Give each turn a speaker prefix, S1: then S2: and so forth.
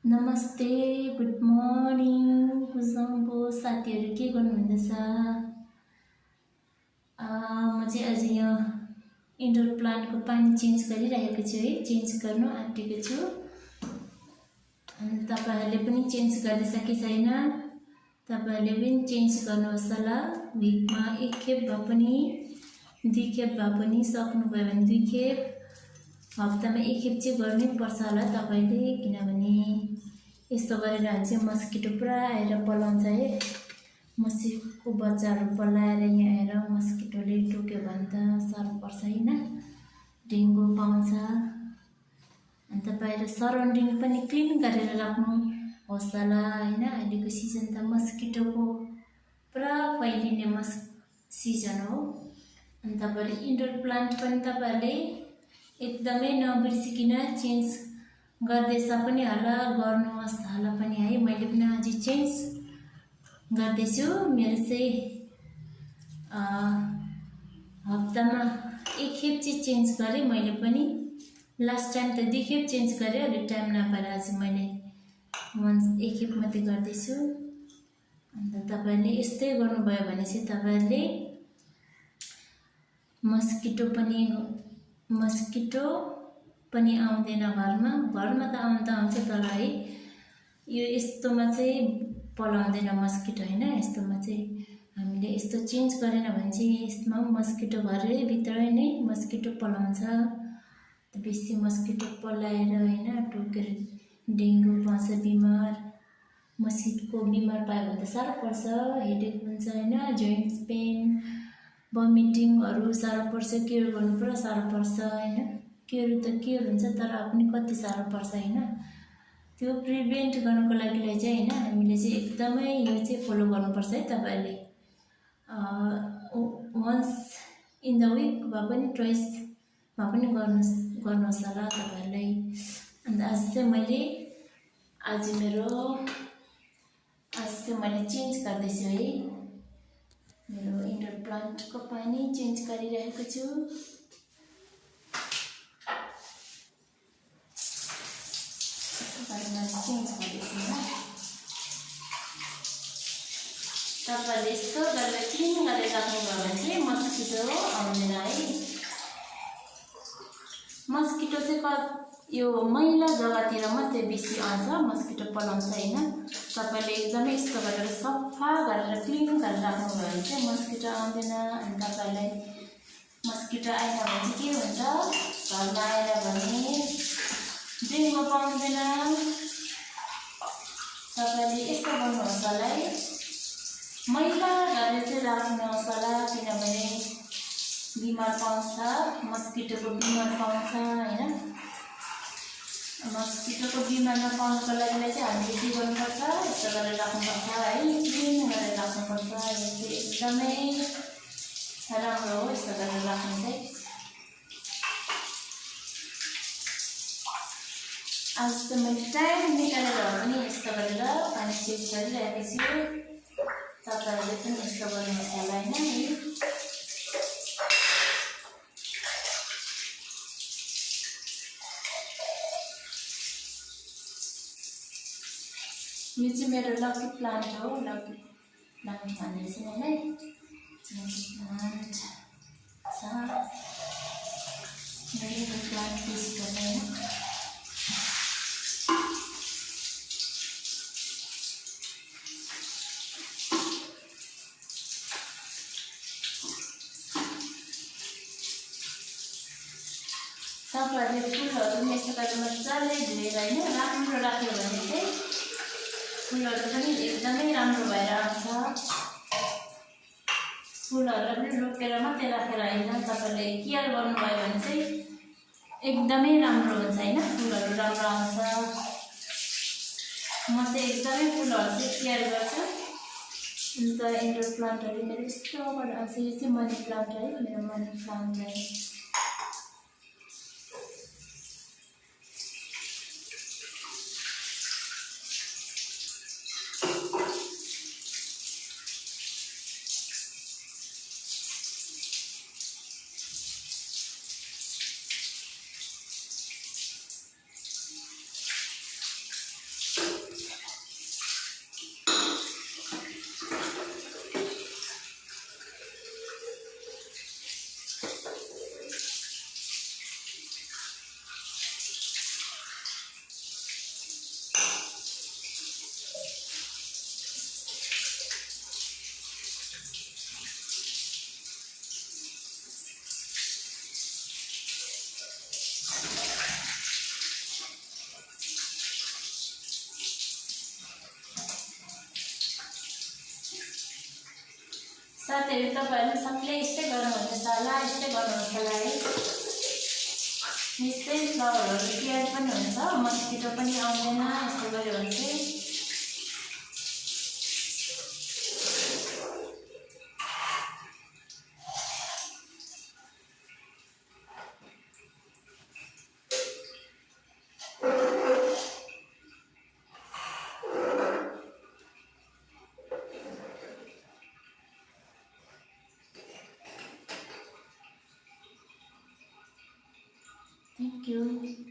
S1: नमस्ते, good morning कुसुमको साथीहरू के गर्नुहुँदैछ? म चाहिँ आज यो इन्डोर प्लान्टको पानी चेन्ज गरिरहेको छु है, चेन्ज गर्नु आँटेको छु। अनि तपाईहरुले पनि चेन्ज गरिसके छैन? तपाईहरुले पनि चेन्ज गर्नुहोस् होला। विकमा एक खेप भए पनि दुई खेप भए पनि सक्नुभयो भने दुई खेप, हप्तामा एक खेप चाहिँ गर्नै पर्छ होला तपाईले, किनभने यस्तो गरेर चाहिँ मस्किटो पुरा आएर पलाउँछ है। मस्किटोको बच्चाहरू पलाएर यहाँ आएर मस्किटोले टोक्यो भने त साह्रो पर्छ हैन, डेङ्गु पाउँछ। अनि तपाईहरु सराउन्डिङ पनि क्लिन गरेर राख्नु होस् होला हैन। अहिलेको सिजन त मस्किटोको पुरा फैलिने सिजन हो। अनि तपाईले इन्डोर प्लान्ट पनि तपाईहरुले एकदमै नबिर्सिकिन चेन्ज गर्दैछ पनि होला, गर्नुहोस् होला पनि है। मैले पनि आज चेन्ज गर्दैछु। मेरो चाहिँ हप्तामा एक खेप चाहिँ चेन्ज गरेँ मैले पनि। लास्ट टाइम त दुई खेप चेन्ज गरेँ, अलि टाइम नपाएर आज मैले एक खेप मात्रै गर्दैछु। अन्त तपाईले यस्तै गर्नुभयो भने चाहिँ तपाईहरुले मस्किटो पनि आउँदैन घरमा। घरमा त आउँछ तर है यो यस्तोमा चाहिँ पलाउँदैन मस्किटो हैन। यस्तोमा चाहिँ हामीले यस्तो चेन्ज गरेन भने चाहिँ यसमा मस्किटो घरै भित्रै नै मस्किटो पलाउँछ। बेसी मस्किटो पलाएर हैन टोकेर डेङ्गु पाउँछ बिमार। मस्किटोको बिमार पायो भने त साह्रो पर्छ, हेडेक हुन्छ हैन, जोइन्ट्स पेन, भमिटिङहरु साह्रो पर्छ, क्योर गर्नु पुरा साह्रो पर्छ हैन। क्योर त क्योर हुन्छ तर पनि कति साह्रो पर्छ हैन। त्यो प्रिभेन्ट गर्नको लागि चाहिँ हैन हामीले चाहिँ एकदमै यो चाहिँ फलो गर्नुपर्छ है। तपाईहरुले वन्स इन द विक भए पनि ट्वाइस भए पनि गर्नुहोस् होला तपाईहरुलाई। अन्त आज चाहिँ मैले चेन्ज गर्दैछु है। मेरो इन्डोर प्लान्टको पानी चेन्ज गरिरहेको छु। चेन्ज गर्दैछु हैन। तपाईले यस्तो गरेर क्लिन गरेर राख्नुभयो भने चाहिँ मस्किटो आउँदैन है। मस्किटो चाहिँ यो मैला जग्गातिर मात्रै बेसी आउँछ, मस्किटो पलाउँछ हैन। तपाईले एकदमै यस्तो गरेर सफा गरेर क्लिन गरेर राख्नुभयो भने चाहिँ मस्किटो आउँदैन। अनि तपाईलाई मस्किटो आएन भने चाहिँ के हुन्छ, घरमा आएर भने डेङ्गु पाउँदैन। तपाईले यस्तो गर्नुहोस् होला है, मैला गरेर चाहिँ राख्नुहोस् होला, किनभने बिमार पाउँछ, मस्किटोको बिमार पाउँछ हैन। मस्किटोको बिमार नपाउनको लागि चाहिँ हामीले के गर्नुपर्छ, यस्तो गरेर राख्नुपर्छ है, क्लिन गरेर राख्नुपर्छ। यो चाहिँ एकदमै राम्रो हो यस्तो गरेर राख्नु चाहिँ। आज चाहिँ मैले टाइम निकालेर पनि यस्तो गरेर पानी चेन्ज गरिरहेको छु। तपाईहरुले पनि यस्तो गर्नुहोस् होला हैन। यो चाहिँ मेरो लकी प्लान्ट हो, लकी प्लान्ट भन्दैछु मलाई। लकी प्लान्ट छ मेरो प्लान्ट बेसी गर्दैन। तपाईहरुले फुलहरु यस्तो गरेर मजाले धोएर हैन राम्रो राख्यो भने चाहिँ फुलहरु पनि एकदमै राम्रो भएर आउँछ। फुलहरुलाई पनि रोपेर मात्रै राखेर हैन, तपाईले केयर गर्नुभयो भने चाहिँ एकदमै राम्रो हुन्छ हैन, फुलहरु राम्रो आउँछ। म चाहिँ एकदमै फुलहरु चाहिँ केयर गर्छु। अन्त इन्डोर प्लान्टहरु मेरो यस्तो बडा आउँछ। यो चाहिँ मनी प्लान्ट है, मेरो मनी प्लान्ट है। साथीहरू तपाईँहरू सबले यस्तै गर्नुहुन्छ होला, यस्तै गर्नुहुन्छ होला है। यस्तै फ्लावरहरू केयर पनि हुन्छ, मस्किटो पनि आउँदैन यस्तो गऱ्यो भने चाहिँ। Thank you.